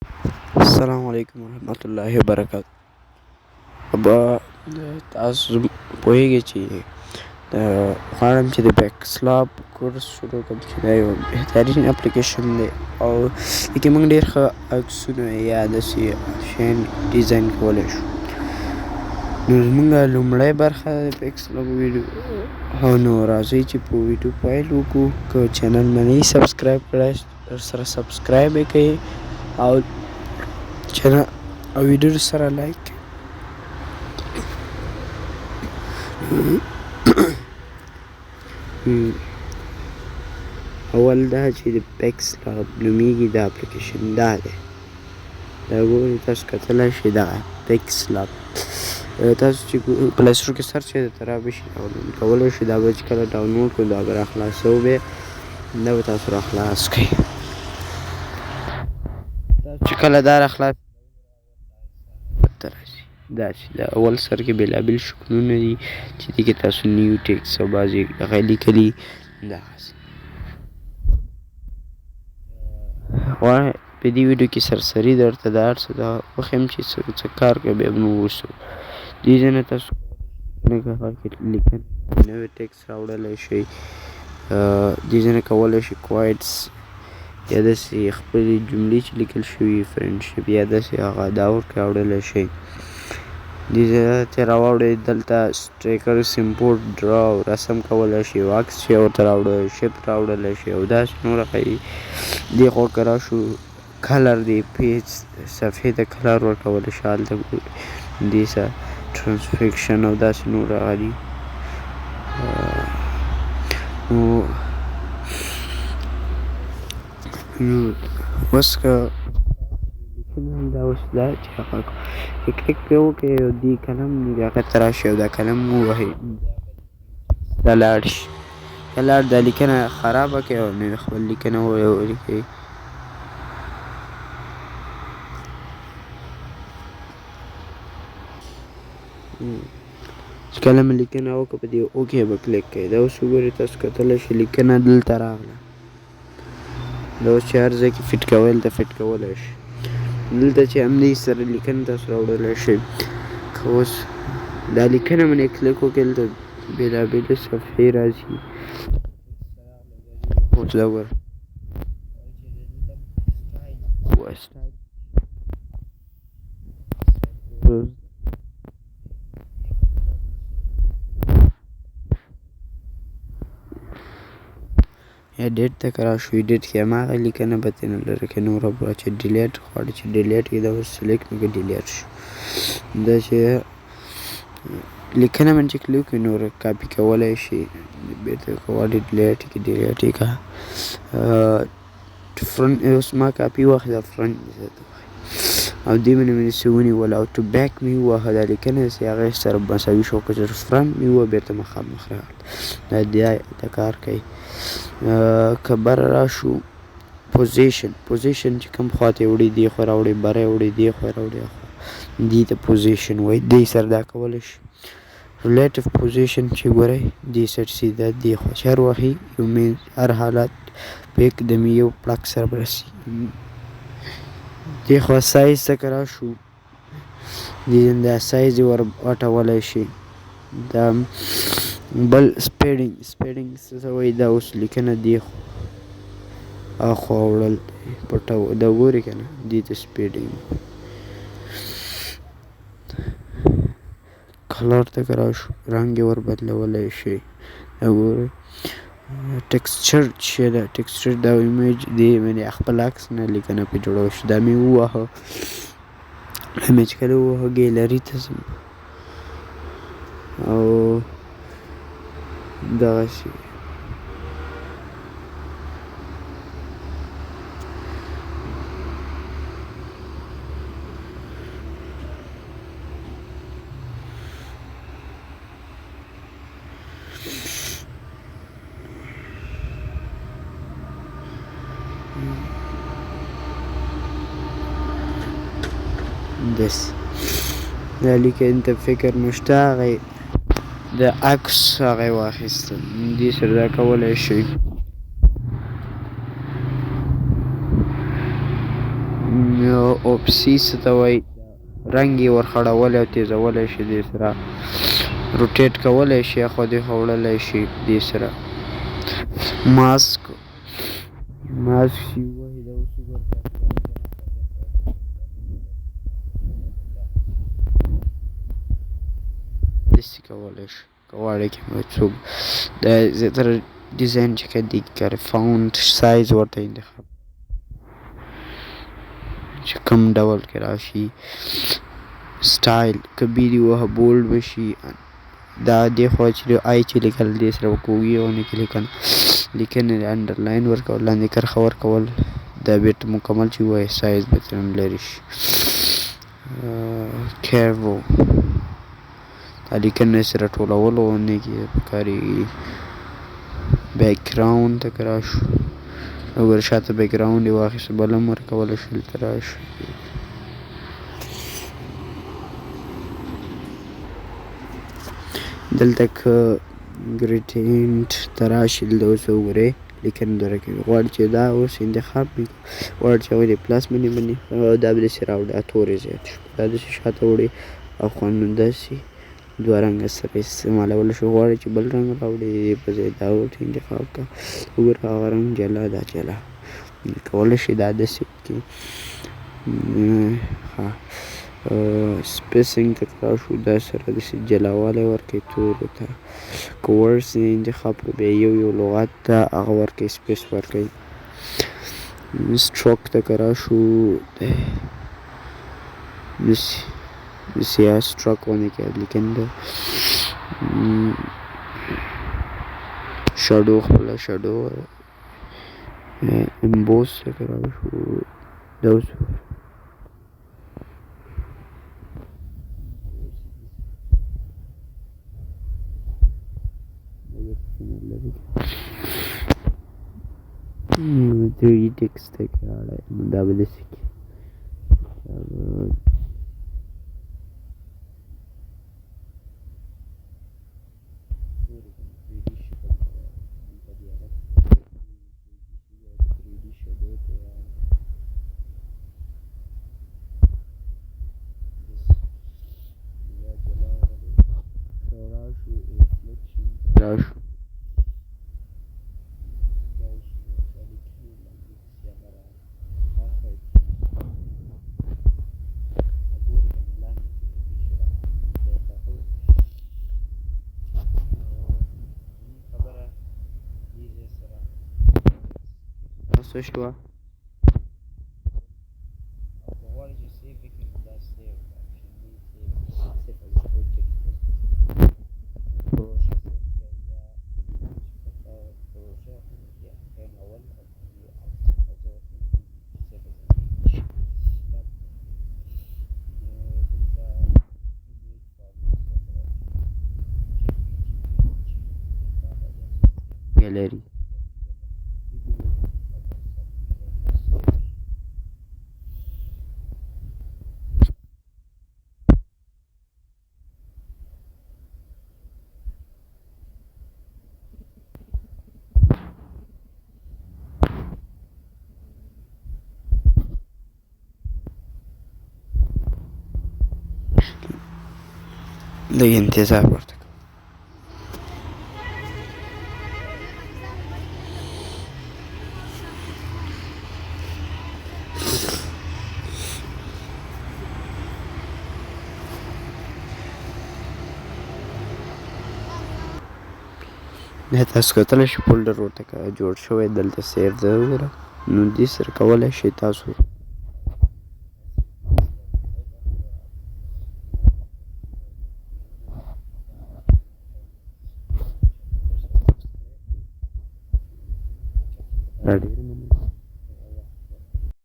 السلام علیکم ورحمت الله وبرکاته. به تاسو پوهیږئ چې غواړم چې د پیکسلاب کورس شروع کړم، چې دا یو بهترین اپلیکیشن دی او دې کې موږ ډېر ښه عکسونه یا داسې شیان ډیزاین کولی شو. نو زموږ لومړی برخه د پیکسلاب ویډیو. نو راځئ چې په ویډیو پیل وکړو. که چینل مې نه سبسکرایب کړی، سره سبسکرایب یې کړئ او چینل او ویډیو سره لایک. اول دا چې د پیکسلاب نومیږي دا اپلیکیشن دا دی، دا ګورئ تاسو کتلی شئ، دا پیکسلاب تاسو چې پلی سټور کې سرچ کړئ درته را به شي، ډاونلوډ کولی شئ. دا به چې کله ډاونلوډ کړو دا به راخلاصوو، بیا دا به تاسو راخلاص کړئ. تاسو چې کله دا راخلاص ته راځي، داسې د اول سر کې بېلابېل شکلونه دي چې دې کې تاسو نیو ټیکس او بعضې هغه لیکلي دغسې. غواړم په دې ویډیو کې سرسري درته دا هر څه دا وښیم چې څه کار کوي. بیا به نو وروسته دې ځای نه تاسو لیکنه نوی ټیکس راوړلی شئ. دې ځای نه کولی شئ کوایټس یا داسې خپلې جملې چې لیکل شوي، فرینډشپ یا داسې هغه دا ورکې راوړلی شئ. دې ځای ته راوړئ، دلته سټیکرز امپورټ، ډرا رسم کولی شئ، عکس چې ورته راوړلی شئ، راوړلی شئ او داسې نور هغه. دې خوا که راشو، کلر دی پیج صفحې ته کلر ورکولی شئ، هلته دې سره ټرانسفیکشن او داسې نور هغه دي. نو اوس که دا اوس دا چې هغه چې کلیک پرې وکړئ او دې قلم هغه ته راشي او دا قلم ووهئ، دا لاړ شي، دا لاړ، دا لیکنه خرابه کړئ او نوې خپل لیکنه ولیکئ. چې کله مې لیکنه وکړه، په دې اوکې به کلیک کړئ. دا اوس وګورئ، تاسو کتلی شئ، لیکنه دلته راغله. دا اوس چې هر ځای کې فټ کوئ دلته فټ کولی شئ. دلته چې همدې سره لیکنه تاسو راوړلی شئ. که اوس دا لیکنه باندې کلیک وکړئ، دلته بېلابېلې صفحې راځي. اوس دا وګوره، سټایل ایډیټ ته که راشو، ایډیټ کې هماغه لیکنه به ترېنه لرې کړئ. نوره به چې ډیلیټ غواړي چې ډیلیټ کړي، دا اوس سلیکټ مې کړه، ډیلیټ شو. دا چې لیکنه باندې چې کلیک وکړي، نوره کاپي کولی شي، بېرته که غواړي ډیلیټ کړي، ډیلیټ یې کړه. فرنټ اوس ما کاپي واخیسته، فرنټ او دې باندې مې داسې ونیوله او ټو بیک مې ووهه، دا لیکنه داسې هغې سره مساوي شوه. که چېرې فرنټ مې ووهه، بېرته مخامخ راغله. دا دا کار کوي. که بره راشو، پوزیشن، پوزیشن چې کوم خوا ته یې وړي، دې خوا راوړي، بره یې وړي، دې خوا راوړي، اخوا، دې ته پوزیشن وایي. دې سره دا کولی شي. ریلیټیو پوزیشن چې ګورئ، دې سایډ سیده دې خوا چې هر وخت یو مین هر حالت په یکدم یو پړک سره به رسي. دې خوا سایز ته که راشو، دې دا سایز یې ور غټولی شي. دا بل سپیډینګ، سپیډینګ څه ته وایي؟ دا اوس لیکنه دې خوا اخوا وړل پټه، دا ګورې که نه، دې ته سپیډینګ. کلر ته که راشو، رنګ یې ور بدلولی شي، دا ګورئ. ټیکسچر چې ده، ټیکسچر دا ایمیج دی باندې خپل عکس نه لیکنه پرې جوړولی شي. دا مې وواهه، دا مې چې کله وواهه، ګیلري ته ځم او دغسې داسې دا لیکنې ته فکر نشته، هغې د عکس هغه یې واخیستل، دې سره دا کولی شئ. اوپسي څه ته وایي، رنګ یې ورخړولی او تیزولی شي، دې سره rotate کولی شي، اخوا دېخوا وړلی شي دې سره. ماسک چې ووهي دا اوس وګوره. داسې کولی شي که غواړې کې څوک دا زیاتره ډیزاین چې کوي دې کې کوي. font size ورته انتخاب چې کوم ډول کې راشي. سټایل که B دې ووهه bold به شي. دا دې خوا چې آی چې لیکل دې سره به کوږي غوندې کې لیکنه underline ورکول، لاندې کرښه ورکول، دا بیرته مکمل چې ووایې سایز به ترې لرې شي. curve دا لیکنه سره ټولولو غوندې کې پکارېږي. background ته که راشو، وګوره شاته background یې واخیست، بل هم ورکولی شو. دلته راشو، دلته که gradient ته راشي، دلته اوس وګورئ لیکنه درکوي. غواړي چې دا اوس انتخاب کړي، غواړي چې هغوی د plus باندې دا به داسې راوړي، دا تورې زیات شو، دا داسې شاته وړي او نو داسې دوه رنګه سره استعمالولی شو. غواړي چې بل رنګ راوړي، دې په ځای دا ورته انتخاب کړه، وګوره هغه رنګ جلا، دا جلا کولی شي، دا داسې وکړي. ښه spacing ته که راشو، دا سره داسې جلاوالی ورکوي تورو ته. که words یې انتخاب کړو، بیا یو یو لغت ته هغه ورکوي، space ورکوي. stroke ته که راشو، داسې داسې یا stroke غوندې کې لیکنه ده. shadow، خپله shadow. emboss ته که راشو، دا اوس 3D text ته که راغلی، نو دا به داسې کړي. راشو څه شوه، او که غواړې چې save یې کړې، نو دا save option دی، save as project، پروژه save کړئ، یا پروژه یا رنګول او او زه ورته save as image. دا نو دلته image format ورته راشي، JPG، PNG، gallery. لږ انتظار ورته کوه. دا تاسو کتلی شئ، folder ورته جوړ شوی، دلته save ده، وګوره. نو دې سره کولی شئ تاسو دا ډېره